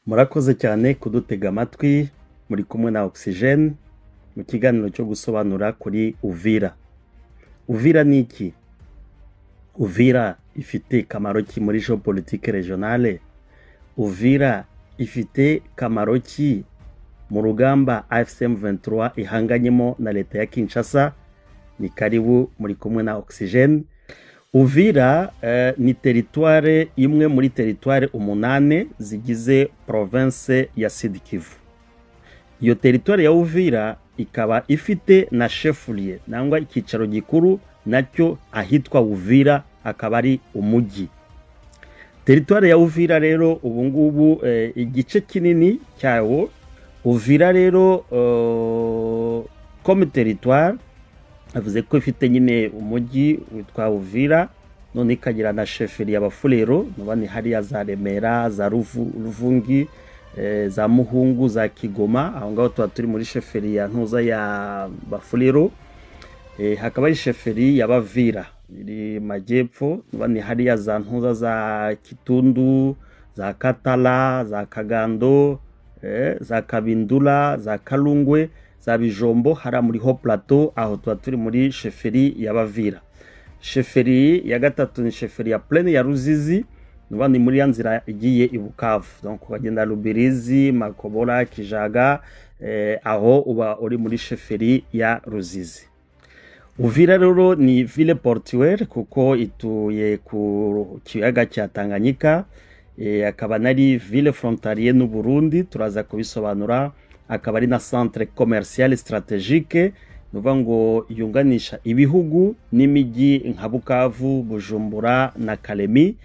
Murakoze cyane kudutega amatwi. Muri kumwe na Oxygene mu kiganiro cyo gusobanura kuri Uvira. Uvira ni iki? Uvira ifite kamaro ki muri géopolitique régionale? Uvira ifite kamaro ki mu rugamba AFC M23 ihanganyemo na leta ya Kinshasa? Ni karibu, muri kumwe na Oxygene. Uvira ni territoire imwe muri territoire umunane zigize province ya Sud Kivu. Iyo territoire ya Uvira ikaba ifite na chef-lieu, nangwa icyicaro gikuru, nacyo ahitwa Uvira, akaba ari umujyi. Territoire ya Uvira rero ubu ngubu igice kinini cyawo, Uvira rero comme territoire, avuze ko ifite nyine umujyi witwa Uvira, none ikagira na chefferie y'Abafurero, nuba ni hariya za Remera, za Ruvungi, za Muhungu, za Kigoma. Aho ngaho tuba turi muri chefferie ya ntuza ya Bafurero. Hakaba ari chefferie ya Bavira iri majyepfo, nuba ni hariya za ntuza za Kitundu, za Katala, za Kagando, za Kabindula, za Kalungwe, za Bijombo, hariya muri Haut Plateau. Aho tuba turi muri chefferie ya Bavira. Chefferie ya gatatu ni chefferie ya Plaine ya Ruzizi, nuba ni muri ya nzira igiye i Bukavu, donc ukagenda Rubirizi, Makobola, Kijaga, aho uba uri muri chefferie ya Ruzizi. Uvira rero ni ville portuaire kuko ituye ku kiyaga cya Tanganyika, akaba nari ville frontalier n'u Burundi, turaza kubisobanura. Akaba ari na centre commercial stratégique, ni ukuvuga ngo yunganisha ibihugu n'imijyi nka Bukavu, Bujumbura na Kalemi.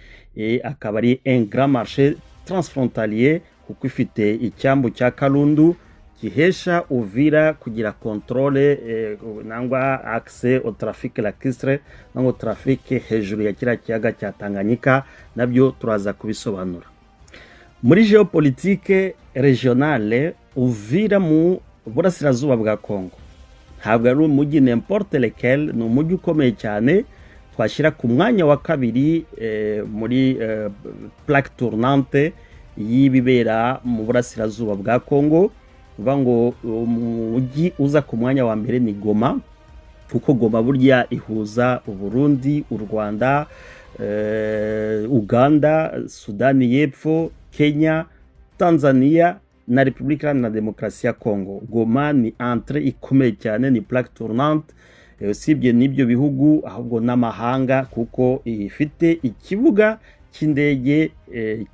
Akaba ari un grand marché transfrontalier kuko ifite icyambu cya Kalundu gihesha Uvira kugira contrôle nangwa accès au trafic lacustre, nangwa trafic hejuru ya kiriya kiyaga cya Tanganyika. Nabyo turaza kubisobanura. Muri géopolitique régionale, Uvira mu burasirazuba bwa Congo ntabwo ari umujyi n'importe lequel, ni umujyi ukomeye cyane twashyira ku mwanya wa kabiri muri plaque tournante y'ibibera mu burasirazuba bwa Congo. Uvuga ngo umujyi uza ku mwanya wa mbere ni Goma, kuko Goma burya ihuza Uburundi, u Rwanda, Uganda, Sudani y'Epfo, Kenya, Tanzania na Repubulika Iharanira Demokarasi ya Congo. Goma ni entrée ikomeye cyane, ni plaque tournante, usibye n'ibyo bihugu ahubwo n'amahanga, kuko ifite ikibuga cy'indege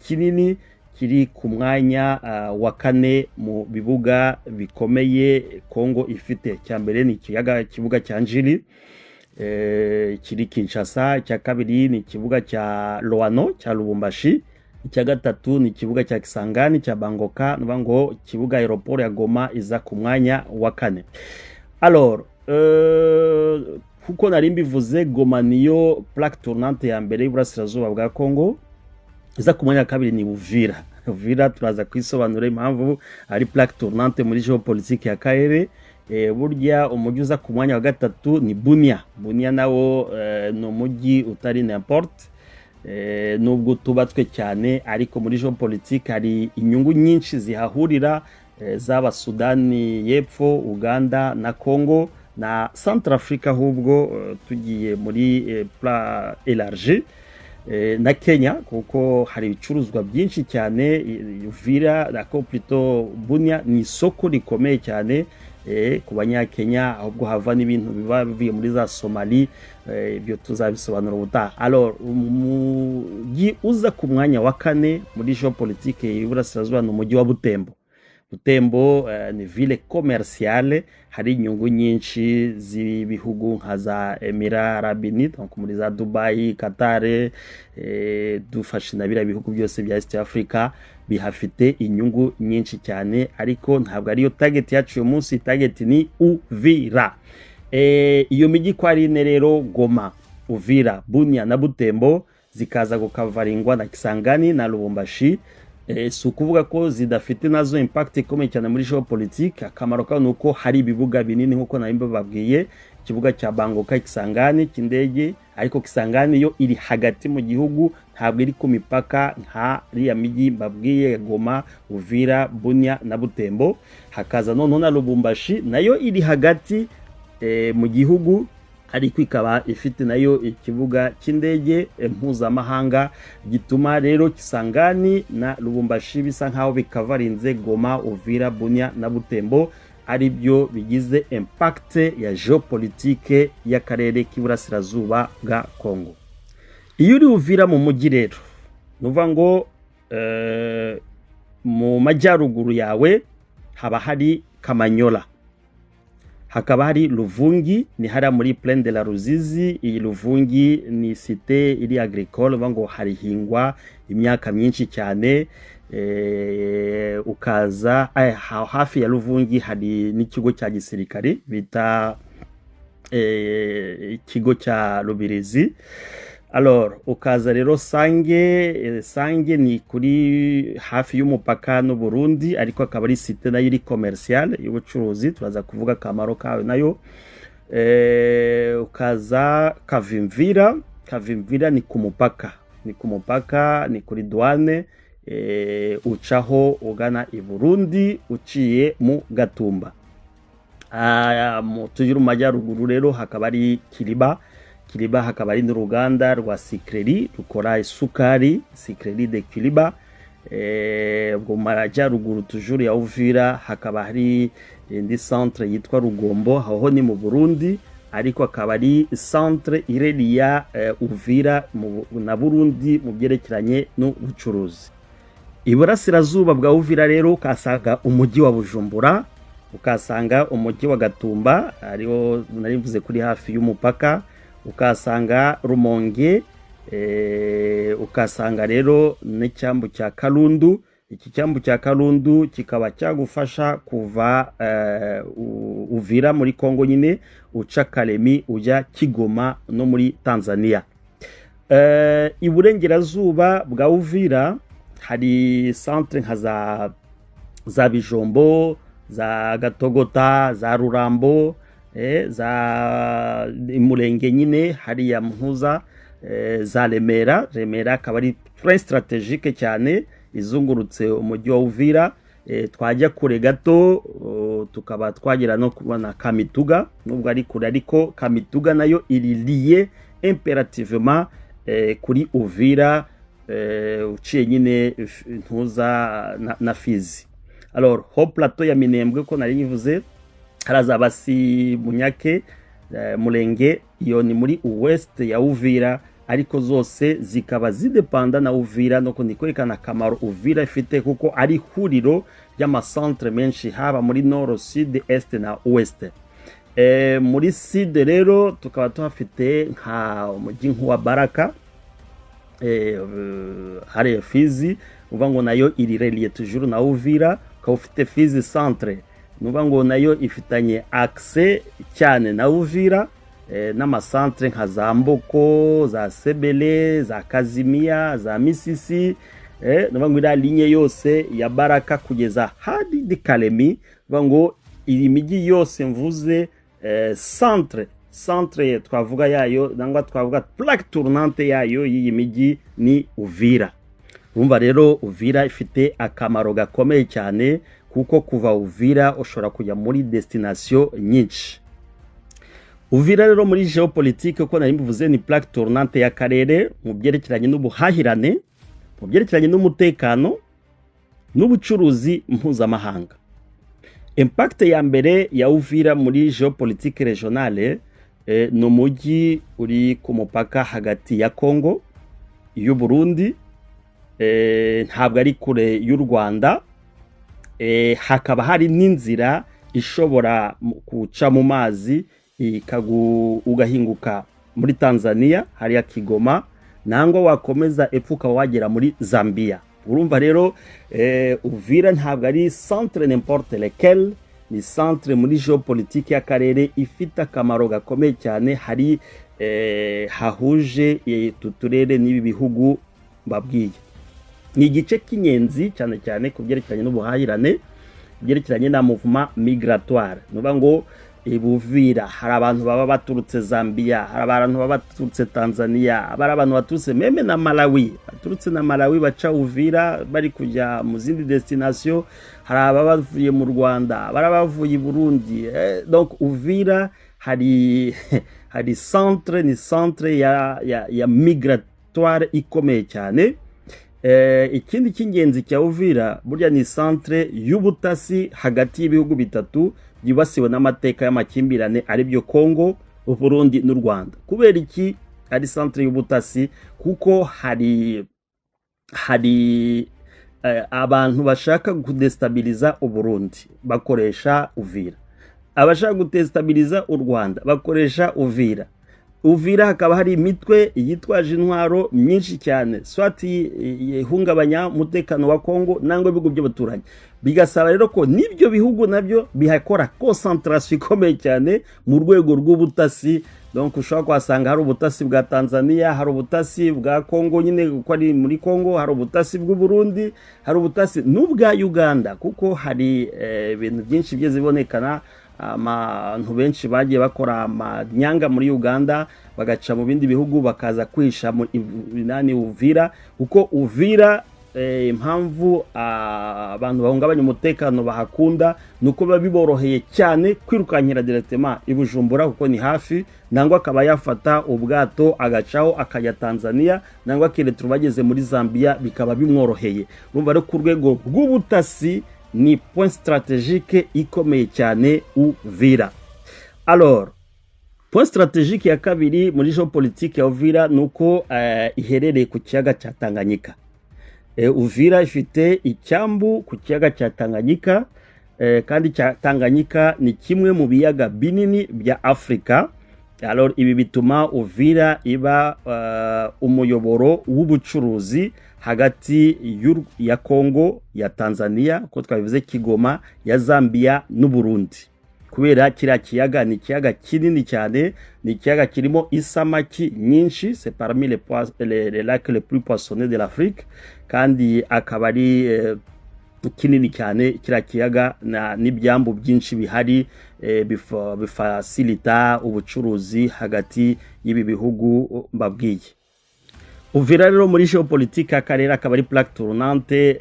kinini kiri ku mwanya wa kane mu bibuga bikomeye Congo ifite. Icya mbere ni ikibuga cya Njili kiri Kinshasa, icya kabiri ni ikibuga cya Loano cya Lubumbashi, icya gatatu ni ikibuga cya Kisangani cya Bangoka. Nuvuga ngo ikibuga aéroport ya Goma iza ku mwanya wa kane. Alors, kuko nari mbivuze, Goma niyo plaque tournante ya mbere y'uburasirazuba bwa Congo. Iza ku mwanya wa kabiri ni Uvira. Uvira turaza kwisobanura impamvu ari plaque tournante muri géopolitique ya karere. Burya umujyi uza ku mwanya wa gatatu ni Bunia. Bunia nawo ni umujyi utari n'importe, nubwo tubatswe cyane, ariko muri géopolitique hari inyungu nyinshi zihahurira, zaba Sudani y'Epfo, Uganda na Congo na Centrafrique, ahubwo tugiye muri plan élargi, na Kenya, kuko hari ibicuruzwa byinshi cyane. Uvira, nako plutôt Bunia, ni isoko rikomeye cyane ku Banyakenya, ahubwo hava n'ibintu biba bivuye muri za Somali. Ibyo tuzabisobanura ubutaha. Alors, umujyi uza ku mwanya wa kane muri géopolitique y'Iburasirazuba ni umujyi wa Butembo. Butembo ni ville commerciale, hari inyungu nyinshi z'ibihugu nka za Emirats Arabes Unis, donc muri za Dubai, Qatar, dufashe na biriya bihugu byose bya East Africa bihafite inyungu nyinshi cyane, ariko ntabwo ariyo target yacu uyu munsi. Target ni Uvira. Iyo mijyi ko ari ine rero, Goma, Uvira, Bunia na Butembo, zikaza gukavaringwa na Kisangani na Lubumbashi. Si ukuvuga ko zidafite nazo impact ikomeye cyane muri géopolitique. Akamaro kayo ni uko hari ibibuga binini, nk'uko nari mbababwiye, ikibuga cya Bangoka, Kisangani cy'indege, ariko Kisangani yo iri hagati mu gihugu, ntabwo iri ku mipaka nka riya mijyi mbabwiye, Goma, Uvira, Bunia na Butembo. Hakaza noneho na Lubumbashi, nayo iri hagati mu gihugu, ariko ikaba ifite nayo ikibuga cy'indege mpuzamahanga, gituma rero Kisangani na Lubumbashi bisa nkaho bikavarinze Goma, Uvira, Bunia na Butembo, ari byo bigize impact ya géopolitique y'akarere k'iburasirazuba bwa Congo. Iyo uri Uvira mu mujyi rero, ni ukuvuga ngo mu majyaruguru yawe haba hari Kamanyola, hakaba hari Luvungi, ni hariya muri Plaine de la Ruzizi. Iyi Luvungi ni cité iri agricole, uvuga ngo harihingwa imyaka myinshi cyane. Ukaza hafi ya Luvungi hari n'ikigo cya gisirikare bita ikigo cya Rubirizi. Alors ukaza rero Sange. Sange ni kuri hafi y'umupaka n'u Burundi, ariko akaba ari cité nayo iri commercial, y'ubucuruzi, turaza kuvuga akamaro kayo nayo. Ukaza Kavimvira. Kavimvira ni ku mupaka, ni ku mupaka, ni kuri douane, ucaho ugana i Burundi uciye mu Gatumba. Tujye mu majyaruguru rero, hakaba ari Kiliba. Kiliba hakaba ari n'uruganda rwa sucrerie rukora isukari, Sucrerie de Kiliba. Ubwo mu majyaruguru toujours ya Uvira hakaba hari indi centre yitwa Rugombo, aho ni mu Burundi, ariko akaba ari centre ireliya Uvira na Burundi mu byerekeranye n'ubucuruzi. Iburasirazuba bwa Uvira rero ukasanga umujyi wa Bujumbura, ukasanga umujyi wa Gatumba, ariwo narivuze kuri hafi y'umupaka, ukasanga Rumonge, ukasanga rero n'icyambu cya Karundu. Iki cyambu cya Karundu kikaba cyagufasha kuva Uvira muri Kongo nyine, uca Kalemi ujya Kigoma no muri Tanzania. Iburengerazuba bwa Uvira hari centre nka za Bijombo, za Gatogota, za Rurambo, za Murenge nyine hariya Mpuza, za Remera. Remera akaba ari très stratégique cyane, izungurutse umujyi wa Uvira. Twajya kure gato, tukaba twagera no kubona Kamituga, nubwo ari kure, ariko Kamituga nayo iri liée impérativement kuri Uvira, uciye nyine ntuza na Fizi. Alors haut plateau ya Minembwe, ko nari nyivuze, haraza Basi, Munyake, Murenge, iyo ni muri ouest ya Uvira, ariko zose zikaba zidepanda na Uvira. No ni kwerekana akamaro Uvira ifite, kuko ari ihuriro ry'amacentre menshi, haba muri nord, sud, est na ouest. Muri sud rero tukaba tuhafite nka umujyi nk'uwa Baraka, hariya Fizi, uvuga ngo nayo iri reliée toujours na Uvira. Ukaba ufite Fizi centre, nuvuga ngo nayo ifitanye accès cyane na Uvira, n'amacentre nka za Mboko, za Sebele, za Kazimia, za Misisi, nuvuga ngo iriya ligne yose ya Baraka kugeza hadi di Kalemi, nuvuga ngo iyi mijyi yose mvuze, centre twavuga yayo, nangwa twavuga plaque tournante yayo y'iyi mijyi ni Uvira. Urumva rero Uvira ifite akamaro gakomeye cyane, kuko kuva Uvira ushobora kujya muri destination nyinshi. Uvira rero muri géopolitique, uko nari mbivuze, ni plaque tournante y'akarere mu byerekeranye n'ubuhahirane, mu byerekeranye n'umutekano n'ubucuruzi mpuzamahanga. Impact ya mbere ya Uvira muri géopolitique régionale, ni umujyi uri ku mupaka hagati ya Congo y'u Burundi, ntabwo ari kure y'u Rwanda, hakaba hari n'inzira ishobora guca mu mazi ugahinguka muri Tanzania hariya Kigoma, nangwa wakomeza epfo ukaba wagera muri Zambia. Urumva rero Uvira ntabwo ari centre n'importe lequel, ni centre muri géopolitique y'akarere ifite akamaro gakomeye cyane, hari hahuje utu turere n'ibi bihugu mbabwiye. Ni igice cy'ingenzi cyane cyane ku byerekeranye n'ubuhahirane, byerekeranye na mouvement migratoire. Ni ukuvuga ngo Buvira hari abantu baba baturutse Zambia, hari abantu baba baturutse Tanzania, hari abantu baturutse même na Malawi, baturutse na Malawi baca Uvira bari kujya mu zindi destination, hari ababa bavuye mu Rwanda, hari abavuye i Burundi. Donc Uvira hari centre, ni centre ya migratoire ikomeye cyane. Ikindi cy'ingenzi cya Uvira, burya ni centre y'ubutasi hagati y'ibihugu bitatu byibasiwe n'amateka y'amakimbirane, aribyo Congo, Burundi n'u Rwanda. Kubera iki ari centre y'ubutasi? Kuko hari abantu bashaka kudestabiliza Uburundi bakoresha Uvira, abashaka gudestabiliza u Rwanda bakoresha Uvira. Uvira hakaba hari imitwe yitwaje intwaro myinshi cyane, soit ihungabanya umutekano wa Congo nangwa ibihugu by'abaturanyi. Bigasaba rero ko n'ibyo bihugu nabyo bihakora concentration ikomeye cyane mu rwego rw'ubutasi. Donc ushobora kuhasanga hari ubutasi bwa Tanzania, hari ubutasi bwa Congo nyine kuko ari muri Congo, hari ubutasi bw'u Burundi, hari ubutasi n'ubwa Uganda, kuko hari ibintu byinshi bigeze bibonekana, abantu benshi bagiye bakora amanyanga muri Uganda bagaca mu bindi bihugu bakaza kwihisha mu nani, Uvira. Kuko Uvira, impamvu abantu bahungabanya umutekano bahakunda ni uko biba biboroheye cyane kwirukankira directement i Bujumbura kuko ni hafi, nangwa akaba yafata ubwato agacaho akajya Tanzania, nangwa akiretura bageze muri Zambia, bikaba bimworoheye. Urumva rero ku rwego rw'ubutasi ni point stratégique ikomeye cyane Uvira. Alors, point stratégique ya kabiri muri géopolitique ya Uvira ni uko iherereye ku kiyaga cya Tanganyika. Uvira ifite icyambu ku kiyaga cya Tanganyika, kandi cya Tanganyika ni kimwe mu biyaga binini bya Afurika. Alors ibi bituma Uvira iba umuyoboro w'ubucuruzi hagati ya Congo, ya Tanzania ko twabivuze Kigoma, ya Zambia n'Uburundi, kubera kiriya kiyaga ni ikiyaga kinini cyane, ni ikiyaga kirimo isamaki nyinshi, c'est parmi les lacs les plus poissonneux de l'Afrique, kandi akaba ari kinini cyane kiriya kiyaga n'ibyambu byinshi bihari bifasilita ubucuruzi hagati y'ibi bihugu mbabwiye. Uvira rero muri géopolitique y'akarere akaba ari plaque tournante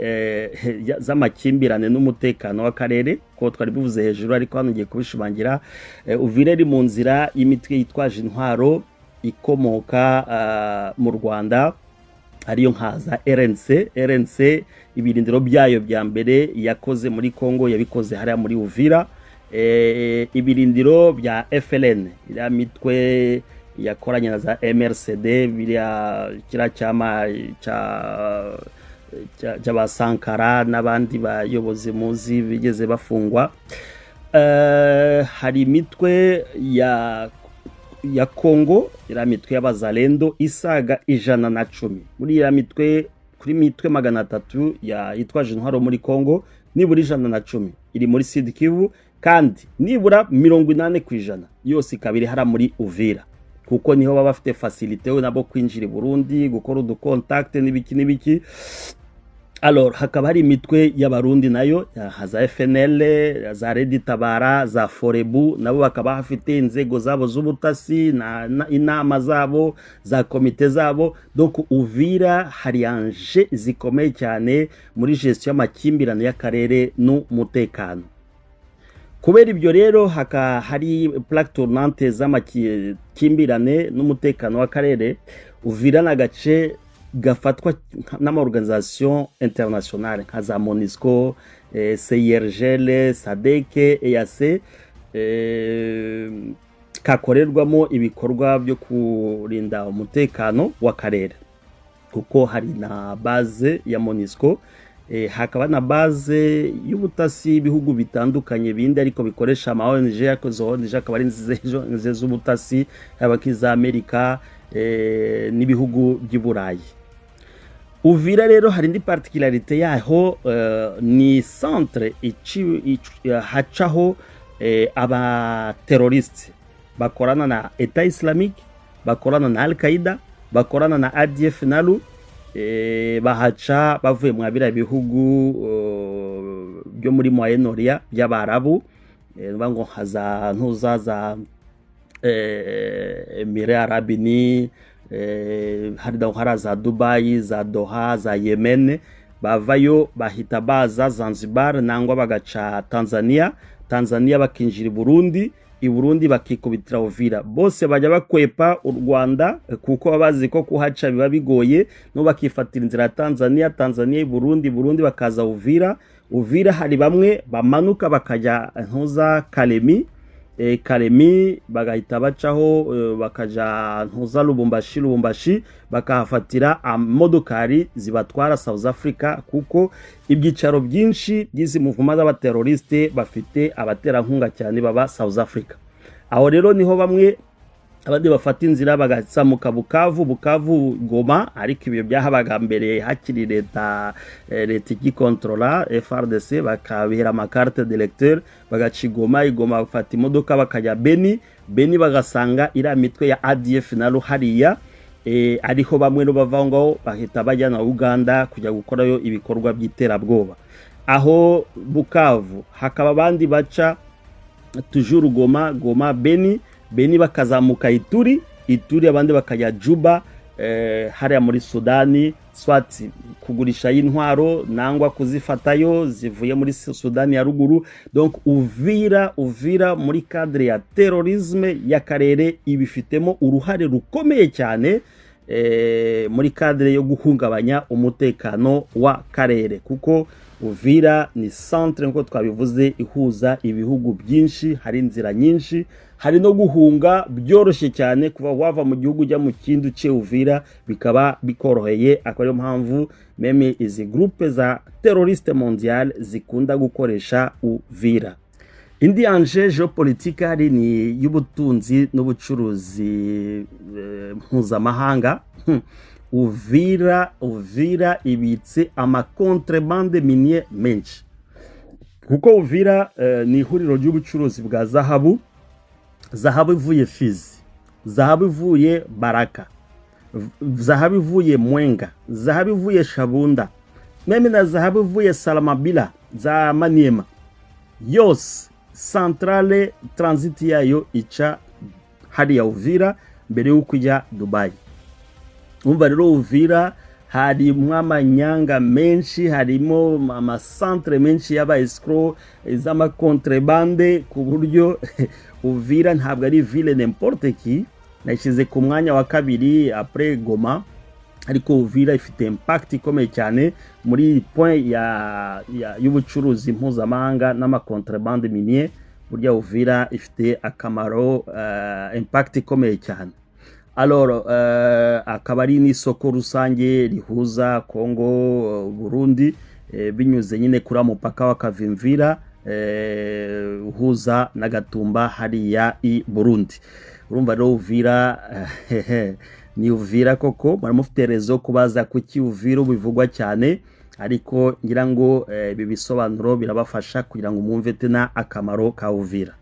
z'amakimbirane n'umutekano w'akarere, ko twari bivuze hejuru ariko hano ngiye kubishimangira. Uvira iri mu nzira y'imitwe yitwaje intwaro ikomoka mu Rwanda, ariyo nka za RNC. RNC ibirindiro byayo bya mbere yakoze muri Congo yabikoze hariya muri Uvira. Ibirindiro bya FLN, iriya mitwe yakoranye na za MRCD, biriya kiriya cyama cy'abasankara n'abandi bayobozi muzi bigeze bafungwa. Hari imitwe ya Congo, iriya mitwe y'abazalendo isaga 110 muri iriya mitwe. Kuri mitwe 300 ya yitwaje intwaro muri Congo, nibura 110 iri muri Sud Kivu, kandi nibura 80% yose ikaba iri hariya muri Uvira, kuko niho baba bafite facilité nabo kwinjira i Burundi, gukora uducontact n'ibiki n'ibiki. Alors hakaba hari imitwe y'abarundi nayo za FNL, za Red Tabara, za Forebu, nabo bakaba bafite inzego zabo z'ubutasi na inama zabo, za komite zabo. Donc Uvira hari enjeux zikomeye cyane muri gestion y'amakimbirane y'akarere n'umutekano. Kubera ibyo rero haka hari plaque tournante z'amakimbirane n'umutekano w'akarere. Uvira ni agace gafatwa n'amaorganisation internationale nka za MONUSCO, CIRGL, SADC, EAC, kakorerwamo ibikorwa byo kurinda umutekano w'akarere, kuko hari na base ya MONUSCO, hakaba na base y'ubutasi y'ibihugu bitandukanye bindi ariko bikoresha ama ONG, ariko izo ONG akaba ari nziza z'ubutasi, yaba nk'iza Amerika n'ibihugu by'i Burayi. Uvira rero hari indi particularité yaho, ni centre hacaho abaterroriste bakorana na État Islamique, bakorana na Al Qaeda, bakorana na ADF NALU. Bahaca bavuye mwa biriya bihugu byo muri Moyen-Orient by'Abarabu, ngo nka ntuza za Emirats Arabes Unis, hari za Dubayi, za Doha, za Yemen. Bavayo bahita baza Zanzibar nangwa bagaca Tanzania, Tanzania bakinjira i Burundi, i Burundi bakikubitira Uvira. Bose bajya bakwepa u Rwanda kuko baba bazi ko kuhaca biba bigoye, no bakifatira inzira ya Tanzania, Tanzania i Burundi, Burundi bakaza Uvira. Uvira hari bamwe bamanuka bakajya ntuza Kalemi, Kalemi bagahita bacaho bakaja ntuza Lubumbashi, Lubumbashi bakahafatira amodokari zibatwara South Africa, kuko ibyicaro byinshi by'izi mouvement z'abaterroriste bafite abaterankunga cyane baba South Africa. Aho rero niho bamwe abandi bafata inzira bagasamuka Bukavu, Bukavu Goma, ariko ibyo byahabaga mbere hakiri leta igikontrola FARDC, bakabihera amacarte d'électeur, bagaca Igoma, Igoma bafata imodoka bakajya Beni, Beni bagasanga iriya mitwe ya ADF nalo hariya, ariho bamwe no bava ngaho bahita bajya na Uganda kujya gukorayo ibikorwa by'iterabwoba. Aho Bukavu hakaba abandi baca toujours Goma, Goma Beni, Beni bakazamuka Ituri, Ituri abandi bakajya Juba, hariya muri Sudani, swati kugurisha y'intwaro nangwa kuzifatayo zivuye muri Sudani ya ruguru. Donc Uvira muri cadre ya terrorisme y'akarere ibifitemo uruhare rukomeye cyane, muri cadre yo guhungabanya umutekano wa karere, kuko Uvira ni centre nkuko twabivuze ihuza ibihugu byinshi, hari inzira nyinshi, hari no guhunga byoroshye cyane, kuva wava mu gihugu ujya mu kindi uciye Uvira bikaba bikoroheye. Akaba ariyo mpamvu même izi groupe za terroriste mondial zikunda gukoresha Uvira. Indi enjeu géopolitique hari ni y'ubutunzi n'ubucuruzi mpuzamahanga. Uvira ibitse amacontrebande minier menshi, kuko Uvira ni ihuriro ry'ubucuruzi bwa zahabu, zahabu ivuye Fizi, zahabu ivuye Baraka, zahabu ivuye Mwenga, zahabu ivuye Shabunda, même na zahabu ivuye Salamabila za Maniema, yose centrale transit yayo ica hariya Uvira mbere y'uko ijya Dubai. Umva rero, Uvira harimo amanyanga menshi, harimo amacentre menshi y'aba escrocs z'amacontrebande, ku buryo Uvira ntabwo ari ville n'importe qui. Nashyize ku mwanya wa kabiri après Goma, ariko Uvira ifite impact ikomeye cyane muri point ya y'ubucuruzi mpuzamahanga n'amacontrebande minier. Burya Uvira ifite akamaro, impact ikomeye cyane. Alors akaba ari n'isoko rusange rihuza Congo, Burundi, binyuze nyine kuri mupaka wa Kavimvira, uhuza na Gatumba hariya i Burundi. Urumva rero Uvira ni Uvira koko. Mufite raison kubaza kuki Uvira bivugwa cyane, ariko ngira ngo ibi bisobanuro birabafasha kugira ngo mwumve tena akamaro ka Uvira.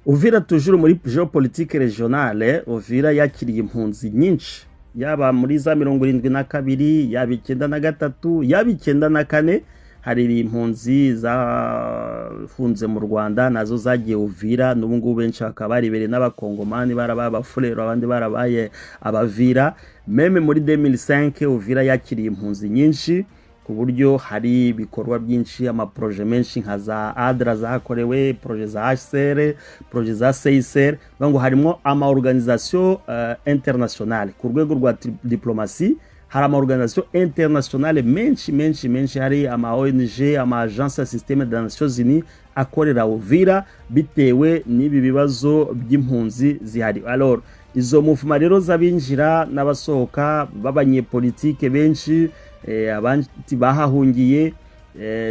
Uvira toujours muri géopolitique régionale, Uvira yakiriye impunzi nyinshi, yaba muri za 72, yaba 93, yaba 94. Hari impunzi zafunze mu Rwanda nazo zagiye Uvira, n'ubu ngubu benshi bakaba baribereye n'Abakongomani, barabaye Abafurero, abandi barabaye Abavira. Même muri 2005 Uvira yakiriye impunzi nyinshi, ku buryo hari ibikorwa byinshi, amaprojet menshi nka za ADRA zahakorewe, projet za HCR, projet za CICR, ngo harimo ama organisation internationale ku rwego rwa diplomatie. Hari ama organisation internationale menshi menshi menshi, hari ama ONG, ama agence ya système des Nations Unies akorera Uvira bitewe n'ibi bibazo by'impunzi zihari. Alors izo mouvement rero z'abinjira n'abasohoka b'abanyepolitike benshi, abandi bahahungiye,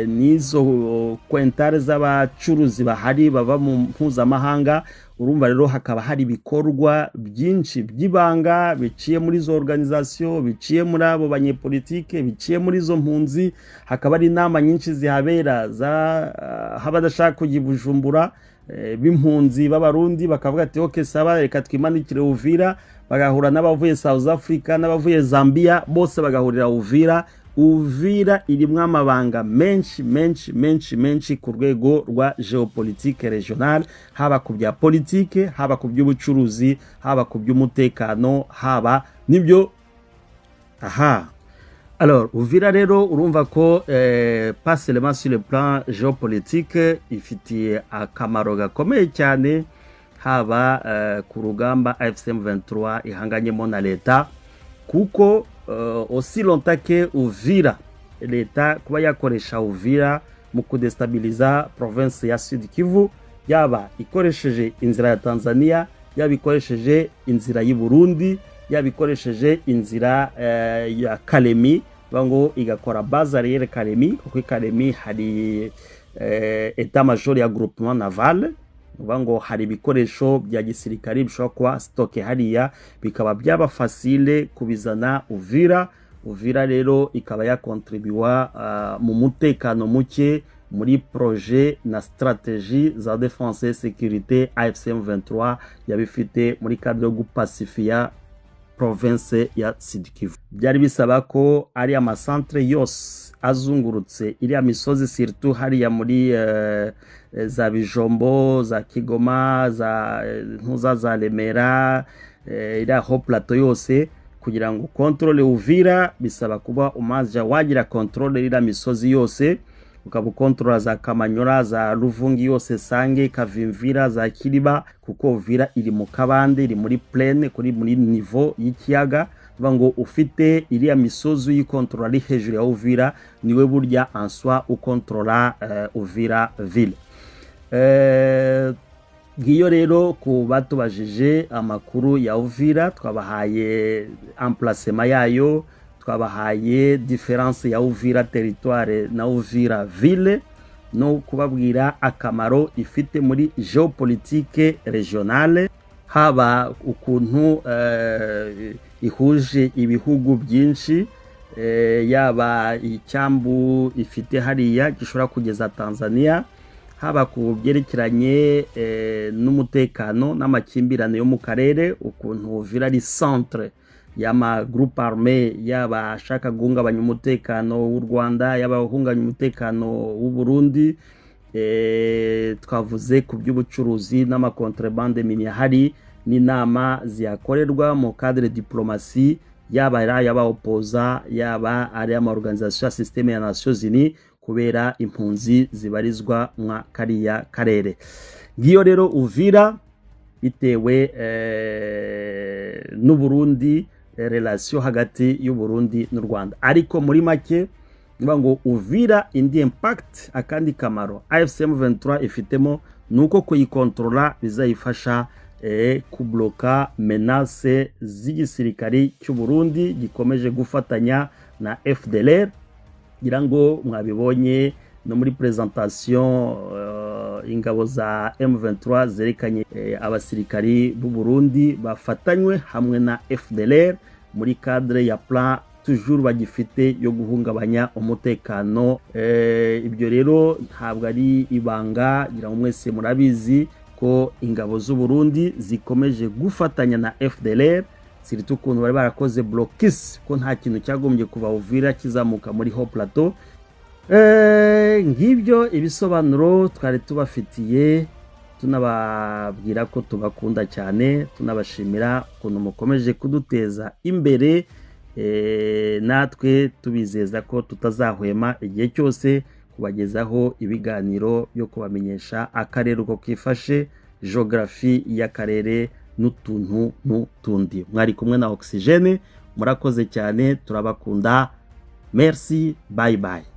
n'izo kwentare z'abacuruzi bahari bava mu mpuzamahanga, urumva rero hakaba hari ibikorwa byinshi by'ibanga biciye muri izo organisation, biciye muri abo banyepolitike, biciye muri izo mpunzi. Hakaba hari inama nyinshi zihabera za abadashaka kujya i Bujumbura, b'impunzi b'Abarundi, bakavuga ati: "OK, ça va, reka twimanikire Uvira." Bagahura n'abavuye South Africa n'abavuye Zambia, bose bagahurira Uvira. Uvira irimo amabanga menshi menshi menshi menshi ku rwego rwa géopolitique régionale, haba ku bya politike, haba ku by'ubucuruzi, haba ku by'umutekano, haba n'ibyo aha. Alors Uvira rero urumva ko pas seulement sur le plan géopolitique ifitiye akamaro gakomeye cyane, haba ku rugamba AFC M23 ihanganyemo na leta, kuko aussi longtemps que Uvira, leta kuba yakoresha Uvira mu kudestabiliza province ya Sud Kivu, yaba ikoresheje inzira ya Tanzania, yaba ikoresheje inzira y'u Burundi, yaba ikoresheje inzira ya Kalemi, ngo igakora base arrière Kalemi, kuko i Kalemi hari état major ya groupement naval, uvuga ngo hari ibikoresho bya gisirikare bishobora kuba stocké hariya, bikaba byaba facile kubizana Uvira. Uvira rero ikaba yakontribuwa mu mutekano muke muri projet na stratégie za défense et sécurité AFC M23 yabifite muri cadre yo gupacifiya province ya Sud Kivu. Byari bisaba ko ari amasantere yose azungurutse iriya misozi, surtout hariya muri za Bijombo, za Kigoma, za Ntuza, za Remera, iriya haut plateau yose. Kugira ngo contrôle Uvira bisaba kuba umaze wagira contrôle iriya misozi yose, ukaba ukontorora za Kamanyora, za Ruvungi yose, Sange, Kavimvira, za Kiriba, kuko Uvira iri mu kabande, iri muri plaine, kuri muri niveau y'ikiyaga. Tuvuga ngo ufite iriya misozi uyikontorora ari hejuru ya Uvira, niwe burya en soi ukontorora Uvira ville. Ngiyo rero ku batubajije amakuru ya Uvira, twabahaye emplacement yayo, twabahaye différence ya Uvira territoire na Uvira ville, no kubabwira akamaro ifite muri géopolitique régionale, haba ukuntu ihuje ibihugu byinshi, yaba icyambu ifite hariya gishobora kugeza Tanzania, haba ku byerekeranye n'umutekano n'amakimbirane yo mu karere, ukuntu Uvira ari centre y'ama groupe armé, yaba ashaka guhungabanya umutekano w'u Rwanda, yaba guhungabanya umutekano w'u Burundi. Twavuze ku by'ubucuruzi n'amacontrebande minier ahari, n'inama zihakorerwa mu cadre diplomatie, yaba ari ay'abaopoza, yaba ari ama organisation ya système ya Nations Unies, kubera impunzi zibarizwa mwa kariya karere. Ngiyo rero Uvira bitewe n'Uburundi, relation hagati y'Uburundi n'u Rwanda. Ariko muri make niba ngo Uvira indi impact, akandi kamaro AFC M23 ifitemo, nuko kuyikontrola bizayifasha kubloka menace z'igisirikari cy'u Burundi gikomeje gufatanya na FDLR. Ngira ngo mwabibonye no muri présentation, ingabo za M23 zerekanye abasirikari b'u Burundi bafatanywe hamwe na FDLR muri cadre ya plan toujours bagifite yo guhungabanya umutekano. Ibyo rero ntabwo ari ibanga, ngira ngo mwese murabizi ko ingabo z'u Burundi zikomeje gufatanya na FDLR, surtout ukuntu bari barakoze blocus, ko nta kintu cyagombye kuva Uvira kizamuka muri haut plateau. Ngibyo ibisobanuro twari tubafitiye, tunababwira ko tubakunda cyane, tunabashimira ukuntu mukomeje kuduteza imbere, natwe tubizeza ko tutazahwema igihe cyose kubagezaho ibiganiro byo kubamenyesha akarere uko kifashe, géographie y'akarere n'utuntu n'utundi. Mwari kumwe na Oxygene, murakoze cyane, turabakunda. Merci, bye bye.